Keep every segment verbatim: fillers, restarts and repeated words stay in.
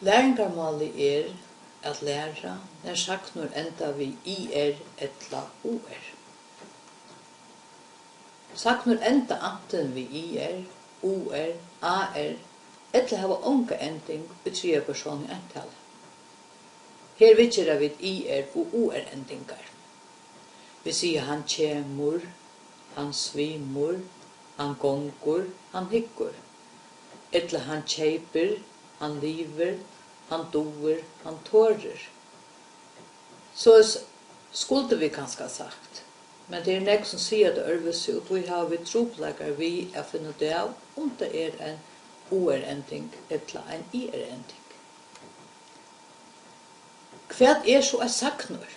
Læringarmálið er at læra, nær sagnorð enda við I R ella U R. Sagnorð enda antin við I R, U R, A R ella hava onga ending í triðja persóni eintali. Her viðgera vit I R og U R endingar. Vit siga, hann kemur, hann svimur, hann gongur, hann hyggur. Ella hann keypir, hann livir, hann dugir, hann torir. Soleiðis skuldu vit kanska sagt, men tað eru nógv, sum siga tað øðrvísi, og tí hava vit trupulleikar við at finna út av, um tað er ein U R-ending ella ein I R-ending. Hvat er so eitt sagnorð?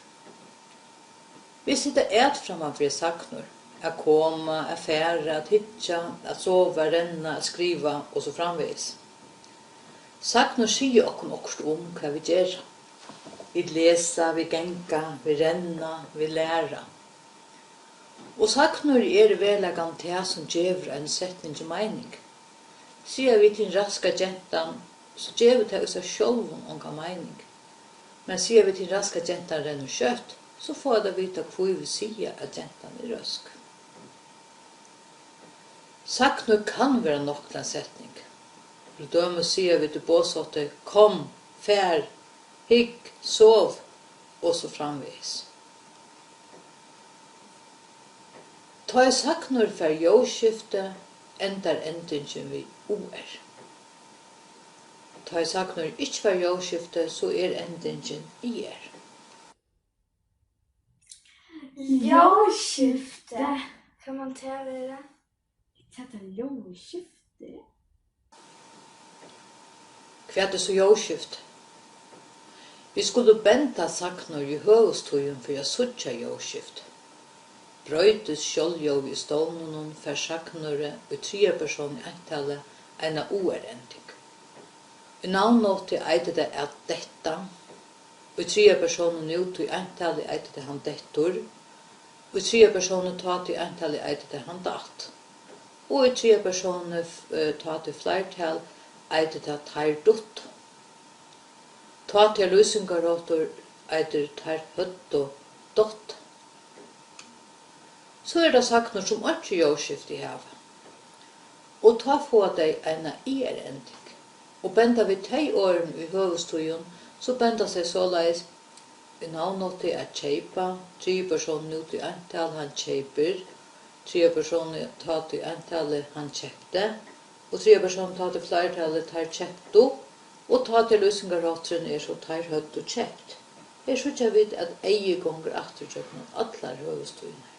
Vit sita at framman fyri eitt sagnorð, at koma, at fara, at hyggja, at sova, renna, at skriva og so framvegis. Sagnorð siga okkum okkurt um, hvat vit gera. Vit lesa, vit ganga, vit renna, vit læra. Og sagnorðið er í veruleikanum tað, sum gevur einum setningi meining. Siga vit, hin raska gentan, so gevur tað í sær sjálvum onga meining. Men siga vit, hin raska gentan rennur skjótt, so fáa vit at vita, hví vit siga, at gentan er røsk. Sagnorð kann vera nokk til ein setning. Til dømis siga vit í boðshátti, kom, far, hygg, sov, og so framvegis. Tá ið sagnorð fær ljóðskifti, endar endingin við U R. Tá ið sagnorð ikki fær ljóðskifti, so er endingin I R. Ljóðskifti. Kann man tað vera? Hvat er ljóðskifti? Hvat er so ljóðskifti? Vit skulu benda sagnorð í høvuðstíðum fyri at síggja ljóðskifti. Broytist sjálvljóðið í stovnunum, fær sagnorðið í triðja persóni eintali eina U R-ending. Í navnhátti eitur tað at detta. Í triðja persóni nútíð eintali eitur tað hann dettur. Í triðja persóni tátíð eintali eitur tað hann datt. Og í triðja persóni, eh, tátíð fleirtal eitur tað teir duttu. Tátíðar lýsingarháttur eitur teir høvdu dottið. So eru tað sagnorð, sum einki ljóðskifti hava, og tá fáa tey eina I R-ending. Og benda vit tey orðini í høvuðstíðum, so bendast tey soleiðis: í navnhátti at keypa, triðju persóni nútíð eintal, hann keypir, triðju persóni tátíð eintali, hann keypti, og triðju persóni tátíð fleirtali, teir keyptu, og tátíðar lýsingarhátturin er so, teir høvdu keypt. Her síggja vit, at eygið gongur aftur gjøgnum allar høvuðstíðirnar.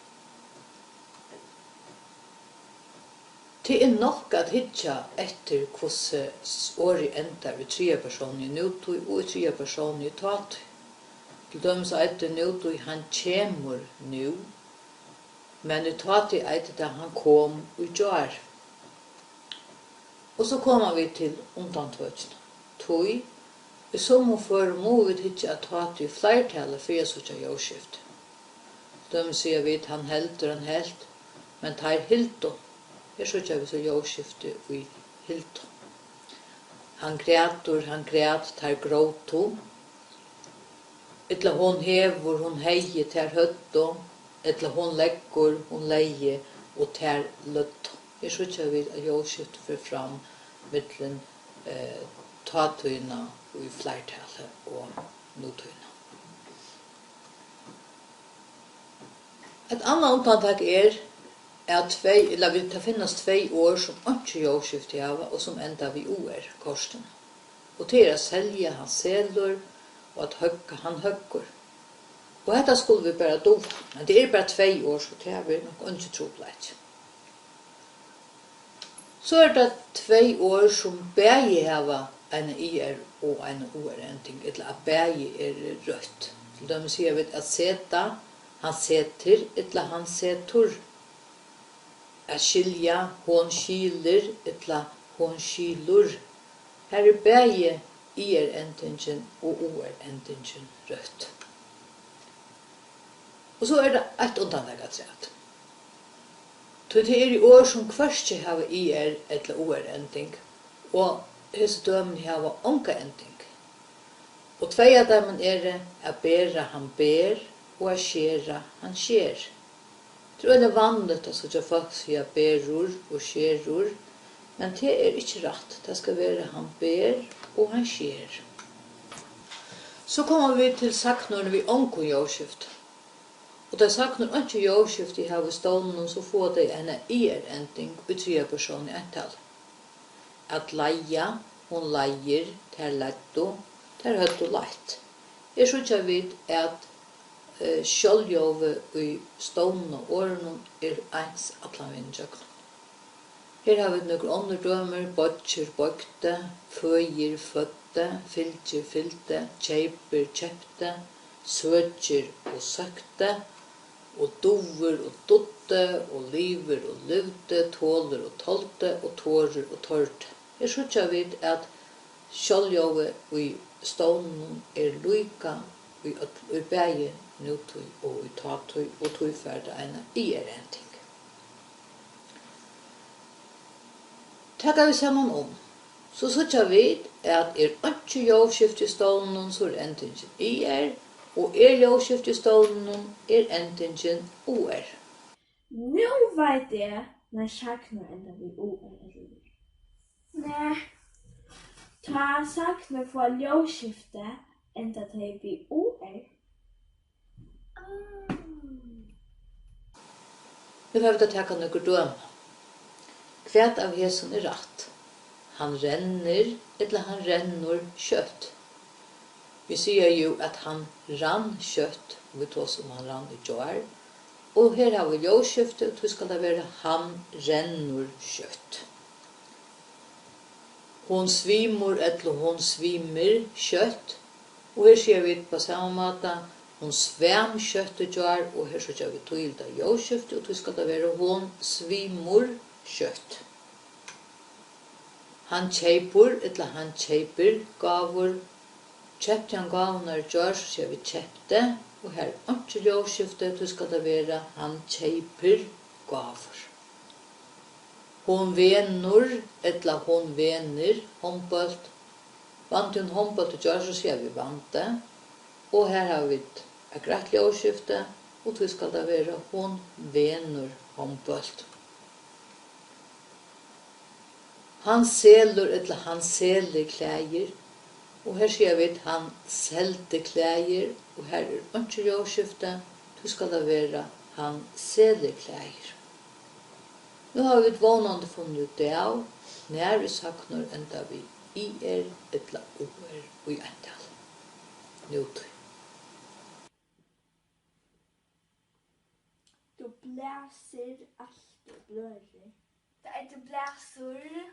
Tað er nokk at hyggja eftir, hvussu s-, orðið endar í triðja persóni í nútíð og í triðja persóni í tátíð. Til dømis eitur nútíð, hann kemur nú, men í tátíð eitur tað, hann kom í gjár. Og so koma vit til undantøkini. Tí í summum førum mugu vit hyggja at tátíð fleirtali fyri at síggja ljóðskifti. Til dømis siga vit, hann heldur, hann helt, men teir hildu. Her síggja vit so ljóðskifti í hildu. Hann grætur, hann græt, teir grótu. Ella hon hevur, hon hevði, tær høvdu. Ella hon leggur, hon legði og tær løgdu. Her síggja vit, at ljóðskifti fer fram millum, eh, tátíðina í fleirtali og nútíðina. Eitt annað undantak er, at tvey, ella vit, tað finnast tvey orð, sum einki ljóðskifti hava og sum enda við U R kortini. Og tað er at selja, hann selur, og at høgga, hann høggur. Og hetta skulu vit bara duga. Men tað eru bara tvey orð, so tað verður nokk eingin trupulleiki. So eru tað tvey orð, sum bæði hava eina I R og eina U R-ending, ella at bæði eru røtt. Til dømis siga vit at seta, hann setir, ella hann setur. At skilja, hon skilir, ella hon skilur. Har er bæði I R-endingin og U R-endingin røtt. Og so er tað eitt undantak afturat. Tí tað eru orð, sum hvørki hava I R ella U R-ending, og hesi dømini hava onga ending. Og tvey av teimum eru at bera, hann ber, og at skera, hann sker. Tað er øgiliga vanligt at síggja fólk siga berur og skerur, men tað er ikki rætt. Tað skal vera, hann ber og hann sker. So koma vit til sagnorðini við ongum ljóðskiftum. Og tá sagnorð einki ljóðskifti hava í stovnunum, so fáa tey eina er-ending í triðja persóni eintali. At leiða, hon leiðir, tær leiddu, tær høvdu leitt. Her síggja vit, at, eh, sjálvljóðið í stovna orðunum er eins allan vegin ígjøgnum. Her hava vit nøkur onnur dømi: boyggir, boygdi, føðir, føddi, fylgir, fylgdi, keypir, keypti, søkir og søkti, og dugir og dugdi, og livir og livdi, tolir og toldi, og torir og tordi. Her síggja vit, at sjálvljóðið í stovnunum er líka í øll, í bæði nútíð og í tátíð, og tí fær tað eina er-ending. Taka vit saman um, so síggja vit, at er einki ljóðskifti í stovnunum, so er endingin er, og er ljóðskifti í stovnunum, er endingin ur. Nú veit eg, nær sagnorð enda við ur ella ur. Nei, tá sagnorð fáa ljóðskifti, enda tey við ur. Nú fara vit at taka nøkur dømi. Hvat av hesum er rætt? Hann rennur ella hann rennur skjótt? Vit siga jú, at hann rann skjótt, um vit tosa um, hann rann í gjár, og her hava vit ljóðskifti, og tí skal tað vera, hann rennur skjótt. Hon svimur ella hon svimur skjótt, og her siga vit á sama máta, hon svam skjótt í gjár, og her síggja vit týðiligt ljóðskifti, og tí skal tað vera, hon svimur skjótt. Hann keypur ella hann keypir gávur. Keypti hann gávurnar í gjár, so siga vit keypti, og har er einki ljóðskifti, tí skal tað vera, hann keypir gávur. Hon venur ella hon venir hondbólt. Vandi hon hondbólt í gjár, so siga vit vandi, og har hava vit eitt greitt ljóðskifti, og tí skal tað vera, hon venur hondbólt. Hann selur ella hann selur klæðir, og her siga vit, hann seldi klæðir, og har er einki ljóðskifti, tí skal tað vera, hann selur klæðir. Nú hava vit vónandi funnið út av, nær í sagnorð enda við ir ella ur í eintali. Nútíð. Tú blæsir, alt er bløðrur. Tá ið tú blæsir,